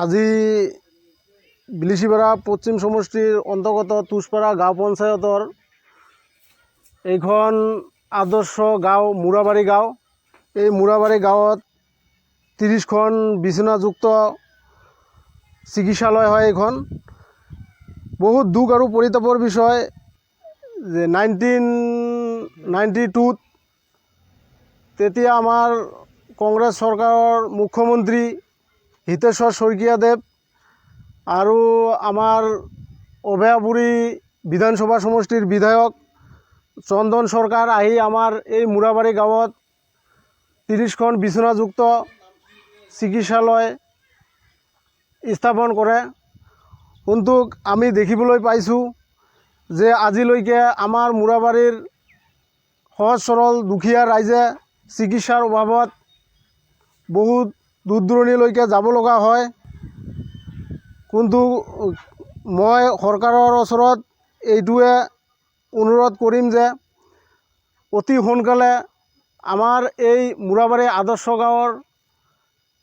আজি বিলাসীপাৰা পশ্চিম সমষ্টিৰ অন্তৰ্গত তুষপাৰা গাঁও পঞ্চায়তৰ এইখন আদৰ্শ গাঁও মুৰাবাৰী গাঁও। এই মুৰাবাৰী গাঁৱত 30খন বিচনাযুক্ত চিকিৎসালয় হয় এইখন। বহুত দুখ আৰু পৰিতাপৰ বিষয় যে 1992ত তেতিয়া আমাৰ কংগ্ৰেছ চৰকাৰৰ মুখ্যমন্ত্ৰী হিতেশ্বৰ শইকীয়াদেৱ আৰু আমাৰ অভয়াপুৰী বিধানসভা সমষ্টিৰ বিধায়ক চন্দন চৰকাৰ আহি আমাৰ এই মুৰাবাৰী গাঁৱত 30খন বিচনাযুক্ত চিকিৎসালয় স্থাপন কৰে। কিন্তু আমি দেখিবলৈ পাইছোঁ যে আজিলৈকে আমাৰ মুৰাবাৰীৰ সহজ সৰল দুখীয়া ৰাইজে চিকিৎসাৰ অভাৱত বহুত দূৰ দূৰণিলৈকে যাব লগা হয়। কিন্তু মই চৰকাৰৰ ওচৰত এইটোৱে অনুৰোধ কৰিম যে অতি সোনকালে আমাৰ এই মুৰাবাৰী আদৰ্শ গাঁৱৰ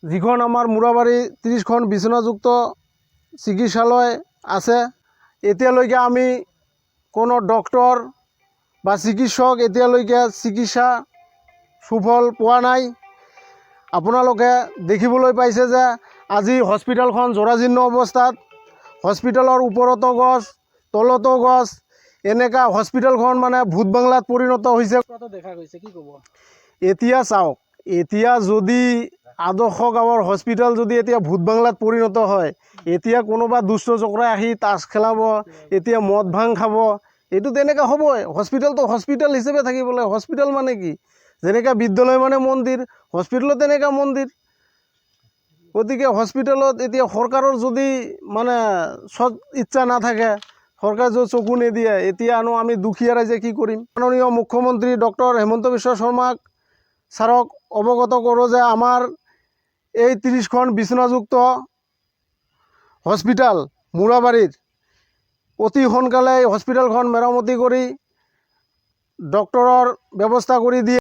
যিখন আমাৰ মুৰাবাৰী 30খন বিচনাযুক্ত চিকিৎসালয় আছে, এতিয়ালৈকে আমি কোনো ডক্তৰ বা চিকিৎসক এতিয়ালৈকে চিকিৎসা সুফল পোৱা নাই। আপোনালোকে দেখিবলৈ পাইছে যে আজি হস্পিটেলখন জৰাজীৰ্ণ অৱস্থাত, হস্পিটেলৰ ওপৰতো গছ, তলতো গছ, এনেকা হস্পিটেলখন মানে ভূত বাংলাত পৰিণত হৈছে। দেখা গৈছে, কি ক'ব? এতিয়া চাওক, এতিয়া যদি আদৰ্শ গাঁৱৰ হস্পিটেল যদি এতিয়া ভূত বাংলাত পৰিণত হয়, এতিয়া কোনোবা দুষ্ট চক্ৰই আহি তাচ খেলাব, এতিয়া মদ ভাং খাব, এইটো তেনেকুৱা হ'বই। হস্পিটেলটো হস্পিটেল হিচাপে থাকিব লাগে। হস্পিটেল মানে কি? যেনেকৈ বিদ্যালয় মানে মন্দিৰ, হস্পিটেলো তেনেকুৱা মন্দিৰ। গতিকে হস্পিটেলত এতিয়া চৰকাৰৰ যদি মানে সৎ ইচ্ছা নাথাকে, চৰকাৰে যদি চকু নিদিয়ে, এতিয়ানো আমি দুখীয়া ৰাইজে কি কৰিম? মাননীয় মুখ্যমন্ত্ৰী ডক্টৰ হিমন্ত বিশ্ব শৰ্মাক ছাৰক অৱগত কৰোঁ যে আমাৰ এই 30খন বিচনাযুক্ত হস্পিটেল মুৰাবাৰীৰ অতি সোনকালে এই হস্পিটেলখন মেৰামতি কৰি ডক্টৰৰ ব্যৱস্থা কৰি দিয়ে।